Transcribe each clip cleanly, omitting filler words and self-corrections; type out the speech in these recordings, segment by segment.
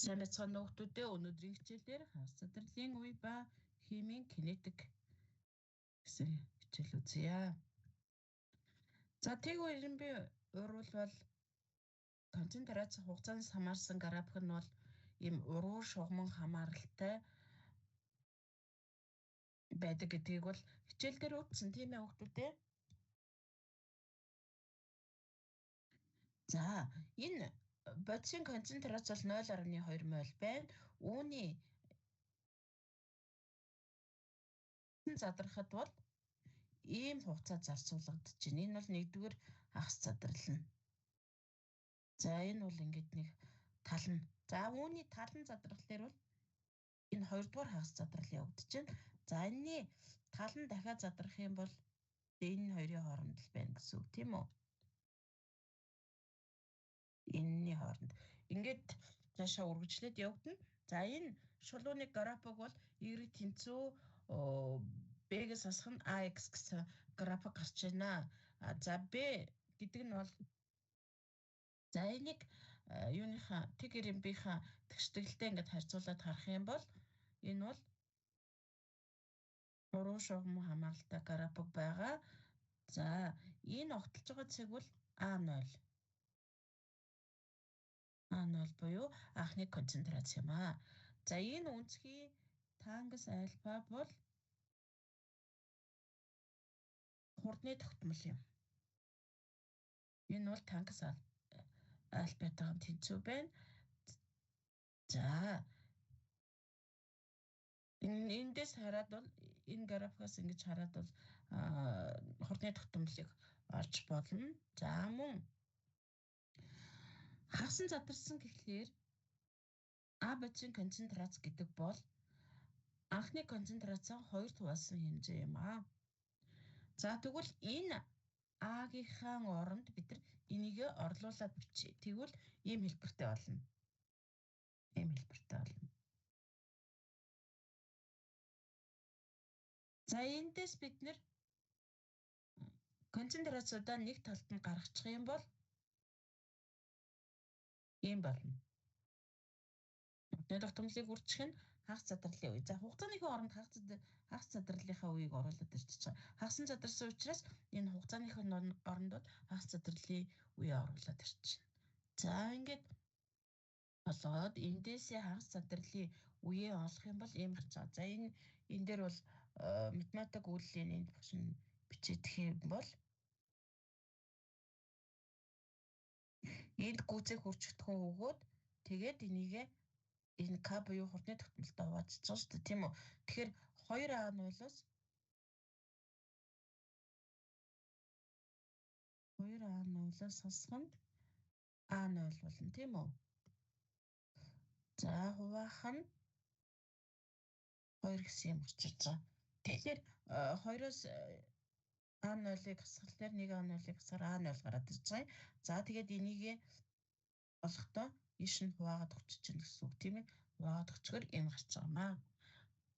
Сайн байцгаана уу хүмүүстээ, өнөөдрийн хичээлээр хагас задралын үе ба химийн кинетик гэсэн хичээл үзье. За тэгвэл би уруулбал концентрац хугацаанаас хамаарсан график нь бол ийм уруу шугаман хамааралтай байдаг гэдгийг бол хичээл дээр үзсэн, тийм ээ хүмүүстээ. За энэ бодисын концентрац бол 0.2 моль байна. Үүний задрахад бол ийм хугацаа зарцуулагдаж байна. Энэ бол нэгдүгээр хагас задрал нь. За энэ бол ингээд нэг тал нь. За үүний тал нь задрал дээр бол энэ хоёрдугаар хагас задрал явагдаж байна. За энэний тал нь дахиад задрах юм бол энэ хоёрын хооронд л байна гэсэн үг, тийм үү? Энэний хооронд. Ингээд цаашаа үргэлжлээд явагдана. За энэ шулууны график бол Y тэнцүү B-гээс асах нь AX гэсэн график гарч байна. За B гэдэг нь бол за энийг юуныхаа тэг РМБ-ийнхаа тэгштгэлтэй ингээд харьцуулаад харах юм бол энэ бол уруу шугам хамааралтай график байгаа. За энэ огтлж байгаа цэг бол A0. A0 буюу анхны концентрац юм аа. За энэ үнцгийн тангас альфа бол хурдны тогтмол юм. Энэ бол тангас альфатайгаа тэнцүү байна. За эндээс хараад бол энэ графикаас ингэж хараад бол хурдны тогтмолыг олж болно. За мөн хагасан задарсан гэхлээр А бодисын концентрац гэдэг бол анхны концентрацаа 2 хуваасан хэмжээ юм аа. За тэгвэл энэ А-гийнхаа оронд бид нар энийг орлуулад бичье. Тэгвэл ийм хэлбэртэй болно. Ийм хэлбэртэй болно. За эндээс бид нэр концентрацуудаа нэг талд нь гаргачих юм бол ийм болно. Хурдны тогтмолыг үржих нь хагас задралын үе. За хугацааныхаа оронд хагас задралынхаа үеийг оруулаад ирчихэж байгаа. Хагасан задарсан учраас энэ хугацааныхаа оронд бол хагас задралын үеэ оруулаад ирчихнэ. За ингээд олоод эндээсээ хагас задралын үеэ олох юм бол ийм гарч байгаа. За энэ дээр бол математик үйлдлийн энд багш нь бичигдэх юм бол энд гүйцэх үржигдэхүүн өгөөд тэгээд энийгээ энэ К буюу хурдны тогтмолтой хуваацж байгаа шүү дээ, тийм үү? Тэгэхээр 2А0-оос 2А0-оос хасах нь А0 болно, тийм үү? За хуваах нь 2 гэсэн юм гарч ирж байгаа. Тэгэхээр 2-оос А0-ыг хасгалаар 1А0-ыг хасгаар А0 гараад ирж байгаа юм. За тэгээд энийгээ олохдоо иш нь хуваагаад өгч чинь гэсэн үг, тийм ээ. Хуваагаад өгчгөр энэ гарч байгаа юм аа.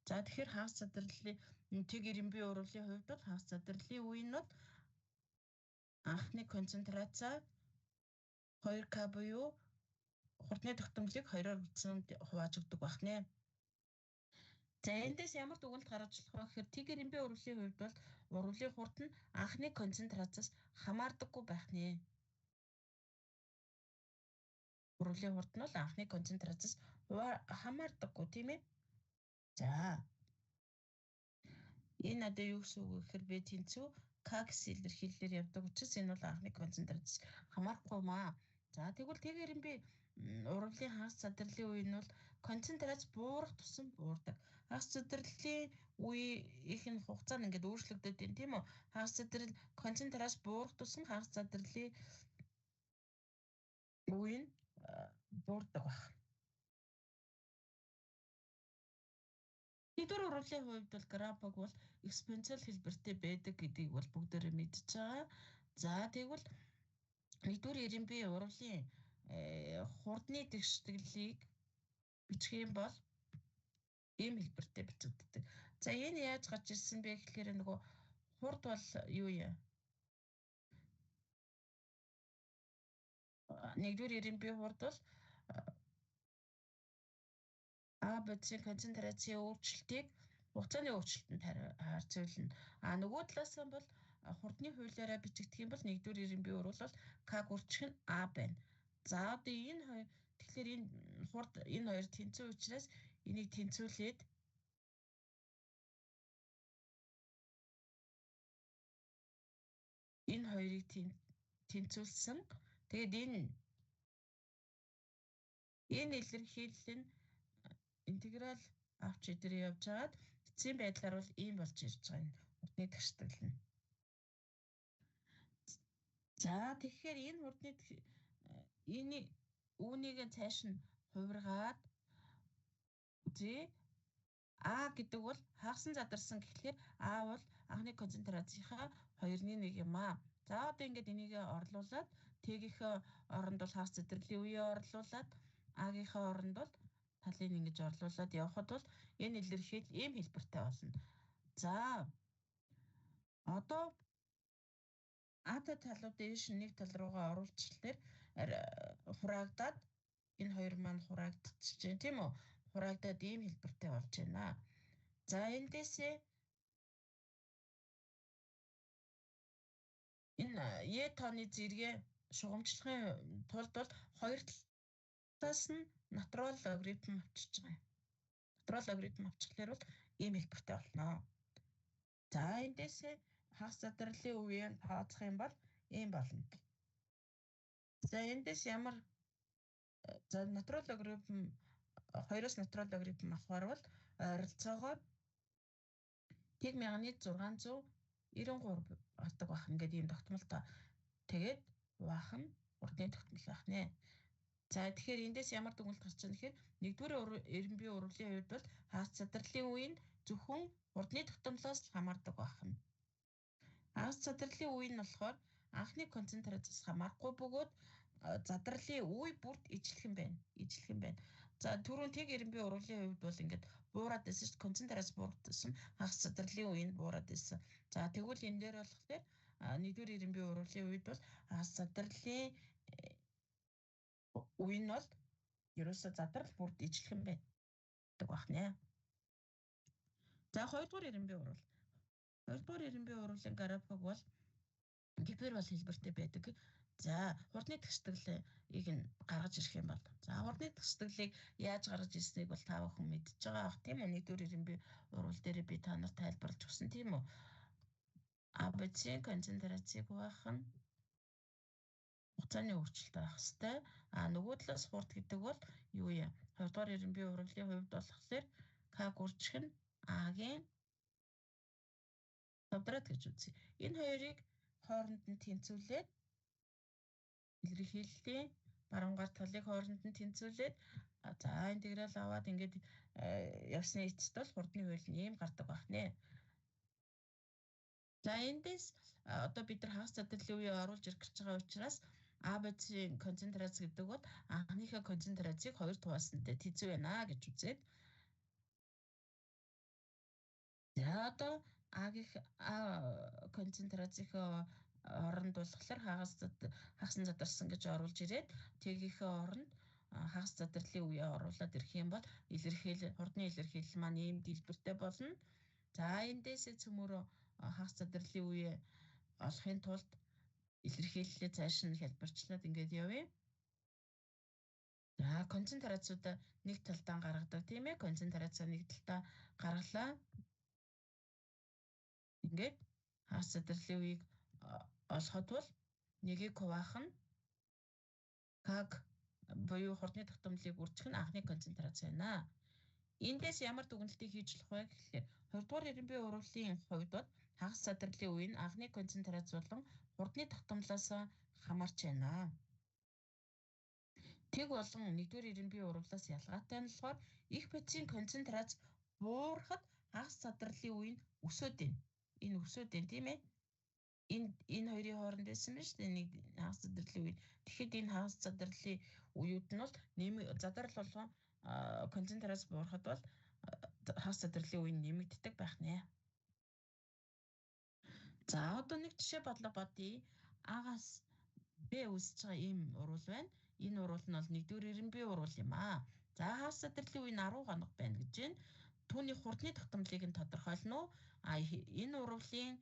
За тэгэхээр хагас задралын тэг РМБ уруулын хувьд бол хагас задралын үе нь бол анхны концентрацаа 2К буюу хурдны тогтмолыг 2-оор үлдсэн хувааж өгдөг байх нэ. За эндээс ямар дүгнэлт гаргаж болох вэ гэхээр тэг РМБ уруулын хувьд бол уруулын хурд нь анхны концентрацаас хамаардаггүй байх нэ. Уруулын хурд нь бол анхны концентрацаас хамаардаггүй, тийм ээ. За энэ одоо юу гэсэн үг вэ гэхээр би тэнцүү К гэсэн илэрхийлэлээр явдаг учраас энэ бол анхны концентрац хамаарахгүй маа. За тэгвэл тэг РМБ уруулын хагас задралын үе нь бол концентрац буурах тусам буурдаг. Хагас задралын үеийнх нь хугацаа нь ингээд өөрчлөгдөд байна, тийм үү? Хагас задрал концентрац буурах тусам хагас задралын үе нь буурдаг байх. Нэгдүгээр уруулын хувьд бол график бол экспоненциал хэлбэртэй байдаг гэдгийг бол бүгдээрээ мэдж байгаа. За тэгвэл нэгдүгээр РМБ уруулын хурдны тэгшитгэлийг бичих юм бол ийм хэлбэртэй бичигддэг. За энэ яаж гарч ирсэн бэ гэхээр нөгөө хурд бол юу юм? Нэгдүгээр РМБ хурд бол А бодисын концентрацийн өөрчлөлтийг хугацааны өөрчлөлтөнд харьцуулна. А нөгөө талаас нь бол хурдны хуулиараа бичигдэх юм бол нэгдүгээр эренбий уруул бол К гүрчих нь А байна. За одоо энэ хоёр, тэгэхээр энэ хурд энэ хоёр тэнцүү учраас энийг тэнцвүүлээд энэ хоёрыг тэнцвүүлсэн. Тэгээд энэ илэрхийлэл нь интеграл авч идэр явж хагаад эцсийн байдлаар бол ийм болж ирж байгаа юм. Хурдны тэгштгэл нь. За тэгэхээр энэ хурдны энэ үүнийг цааш нь хувиргаад үзье. А гэдэг бол хагасан задарсан гэхлээр А бол анхны концентрацийнхаа 2-1 юм аа. За одоо ингээд энийг орлуулад Т-гийнхээ оронд бол хагас зэдрэлийн үеэ орлуулад А-гийнхаа оронд бол талыг ингэж орлуулад явхад бол энэ илэрхийлэл ийм хэлбэртэй болно. За одоо А-тай талууд дээш нэг тал руугаа оруулчихлаар хураагдаад энэ хоёр маань хураагдчихж байна, тийм үү? Хураагдаад ийм хэлбэртэй болж байна. За эндээсээ энэ Е тооны зэрэгээ шугамчлахын тулд бол хоёр талаас нь натурал логарифм авчиж байгаа юм. Натурал логарифм авчихлаар бол ийм хэлбэртэй болно. За эндээсээ хагас задарлын үеийг тооцох юм бол ийм болно. За эндээс ямар за натурал логарифм хоёроос натурал логарифм авахар бол ойролцоогоор 1693 гардаг байх. Ингээд ийм тогтмолтой. Тэгээд хуваах нь хурдны тогтмол байх нэ. За тэгэхээр эндээс ямар дүгнэлт гарч байгаа нэхэр нэгдүгээр эренбий уруулын хувьд бол хагас задарлын үе нь зөвхөн хурдны тогтмолоос л хамаардаг байх нь. Хагас задарлын үе нь болохоор анхны концентрациас хамаарахгүй бөгөөд задарлын үе бүрт ижилхэн байна. Ижилхэн байна. За түрүүн тэг эренбий уруулын хувьд бол ингээд буураад байсан шүү дээ. Концентрац буурдсан, хагас задарлын үе нь буураад байсан. За тэгвэл энэ дээр болохоор нэгдүгээр эренбий уруулын үед бол хагас задарлын үе нь бол ерөөсөө задрал бүрд ижилхэн байдаг байх нэ. За хоёрдугаар эренбий уруул. Хоёрдугаар эренбий уруулын график бол гипербол хэлбэртэй байдаг. За хурдны тэгшитгэлийг нь гаргаж ирэх юм бол. За хурдны тэгшитгэлийг яаж гаргаж ирснийг бол та бүхэн мэдж байгаа бах, тийм үү? Нэгдүгээр эренбий уруул дээр би та нарт тайлбарлаж өгсөн, тийм үү? АБЦ-ийн концентрацийг хуваах нь хугацааны өөрчлөлт байх хэвээр. А нөгөө талаас хурд гэдэг бол юу юм? Хоёрдугаар эренбий уруулын хувьд болохоор К гүрчих нь А-гийн квадрат гэж үзье. Энэ хоёрыг хооронд нь тэнцвүүлээд илэрхийллийн баруун гар талыг хооронд нь тэнцвүүлээд за интеграл аваад ингээд явсны эцэст бол хурдны хууль нь ийм гардаг байх нэ. За эндээс одоо бид нар хагас задарлын үеэ оруулж ирэх гэж байгаа учраас АБЦ-ийн концентрац гэдэг бол анхныхаа концентрацийг хоёр хуваасантай тэнцүү байна гэж үзээд. За одоо А-гийн А концентрацийнхаа оронд болохоор хагасан задарсан гэж оруулж ирээд Т-гийнхээ оронд хагас задарлын үеэ оруулаад ирэх юм бол илэрхийлэл хурдны илэрхийлэл маань ийм дэлбэртэй болно. За эндээсээ цөмөрөө хагас задарлын үеэ олохын тулд илэрхийллээ цааш нь хялбарчлаад ингээд явъя. За концентрациудаа нэг талдаа гаргадаг, тийм ээ? Концентрацаа нэг талдаа гаргалаа. Ингээд хагас задарлын үеийг олоход бол нэгийг хуваах нь К буюу хурдны тогтмолыг үржих нь анхны концентрац байна. Эндээс ямар дүгнэлтийг хийж болох вэ гэхлээр хоёрдугаар эренбий уруулын хувьд бол хагас задарлын үе нь анхны концентрац болон хурдны тогтмолоос хамаарч байна. Тэг болон нэгдүгээр эренбий уруулаас ялгаатай нь болохоор их бодисын концентрац буурахад хагас задарлын үе нь өсөөд байна. Энэ өсөөд байна, тийм ээ? Энэ хоёрын хооронд байсан байна шүү дээ нэг хагас задарлын үе. Тэгэхэд энэ хагас задарлын үеүд нь бол задрал болгон концентрац буурахад бол хагас задарлын үе нэмэгддэг байх нэ. За одоо нэг жишээ бодлого бодъё. А-гаас Б үүсэж байгаа ийм уруул байна. Энэ уруул нь бол нэгдүгээр эренбий уруул юм аа. За хагас задралын үе нь 10 хоног байна гэж байна. Түүний хурдны тогтмолыг нь тодорхойлно уу? А энэ урвалын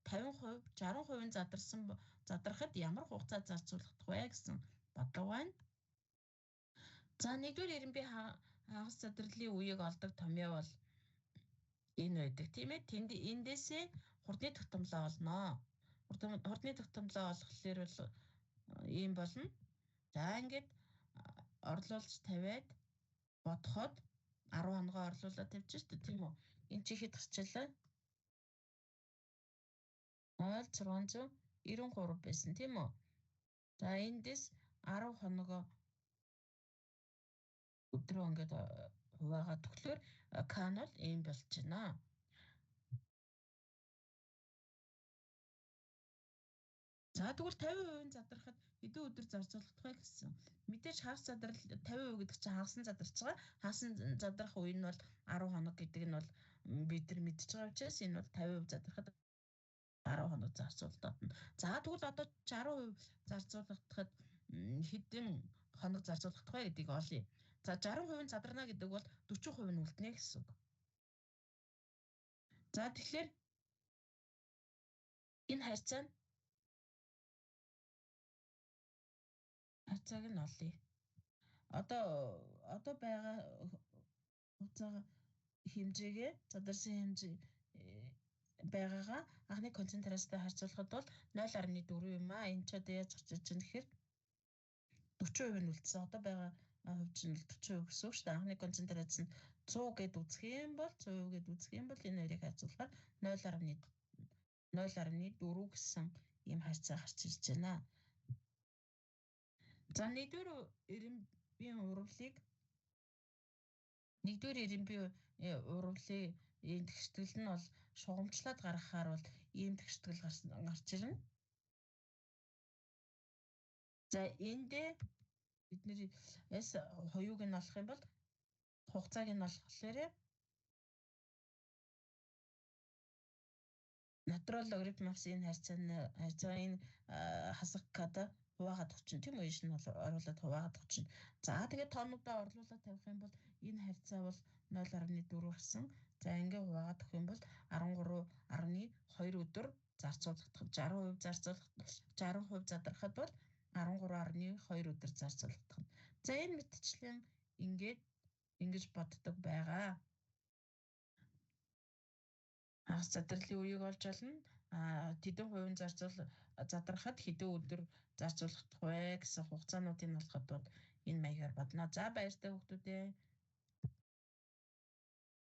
50%, 60% нь задарсан задрахад ямар хугацаа зарцуулах вэ гэсэн бодлого байна. За нэгдүгээр эренбийн хагас задралын үеийг олдог томьёо бол энэ байдаг, тийм ээ. Тэнд эндээсээ хурдны тогтмолоо олно. Хурдны тогтмолоо олохлоор бол ийм болно. За ингээд орлуулж тавиад бодоход 10 хоногоо орлуулаад тавьж штэ, тийм үү? Энэ чи хэд гарчилаа? 0.693 байсан, тийм үү? За эндээс 10 хоногоо өдрөө ингээд хуваагаад өглөөр К нь бол ийм болж байна. За тэгвэл 50% задрахад хэдэн өдөр зарцуулах вэ гэсэн. Мэдээж хагас задрал 50% гэдэг чинь хагас нь задарч байгаа. Хагас нь задрах үе нь бол 10 хоног гэдэг нь бол бид нар мэдж байгаа учраас энэ бол 50% задрахад 10 хоног зарцуулдаад нь. За тэгвэл одоо 60% зарцуулахад хэдэн хоног зарцуулах вэ гэдгийг олъё. За 60% задарна гэдэг бол 40% нь үлднэ гэсэн үг. За тэгэхээр энэ харьцаа нь харьцааг нь олъё. Одоо байгаа хугацаа хэмжээгээ задарсан хэмжээ байгаагаа анхны концентрацтай харьцуулахад бол 0.4 юм аа. Энэ ч одоо яаж гарч ирж байгаа гэхээр 40% нь үлдсэн. Одоо байгаа хувь чинь 40% гэсэн үг шүү дээ. Анхны концентрац нь 100 гэд үзэх юм бол 100% гэд үзэх юм бол энэ хоёрыг харьцуулахаар 0.04 гэсэн ийм харьцаа гарч ирж байна. За нэгдүгээр эренбийн урвалыг нэгдүгээр эренбийн урвалын ийм тэгштгэл нь бол шугамчлаад гаргахаар бол ийм тэгштгэл гарч ирнэ. За эндээ бид нэр S хоёуг нь олох юм бол хугацааг нь олохлоор натурал логарифм авсан энэ харьцааны харьцаа энэ хасах када хуваагаад өгчин, тийм үү? Иш нь бол оруулаад хуваагаад өгчин. За тэгээд тоонуудаа орлуулаад тавих юм бол энэ харьцаа бол 0.4 гарсан. За ингээ хуваагаад өгөх юм бол 13.2 өдөр зарцуулах 60% зарцуулах 60% задрахад бол 13.2 өдөр зарцуулах. За энэ мэтчлэн ингээд ингэж боддог байгаа. Хагас задралын үеийг олж олно. А тэдэн хувийн зарцуул задрахад хэдэн өдөр зарцуулах вэ гэсэн хугацаануудыг олоход бол энэ маягаар бодно. За баяртай хүмүүстээ.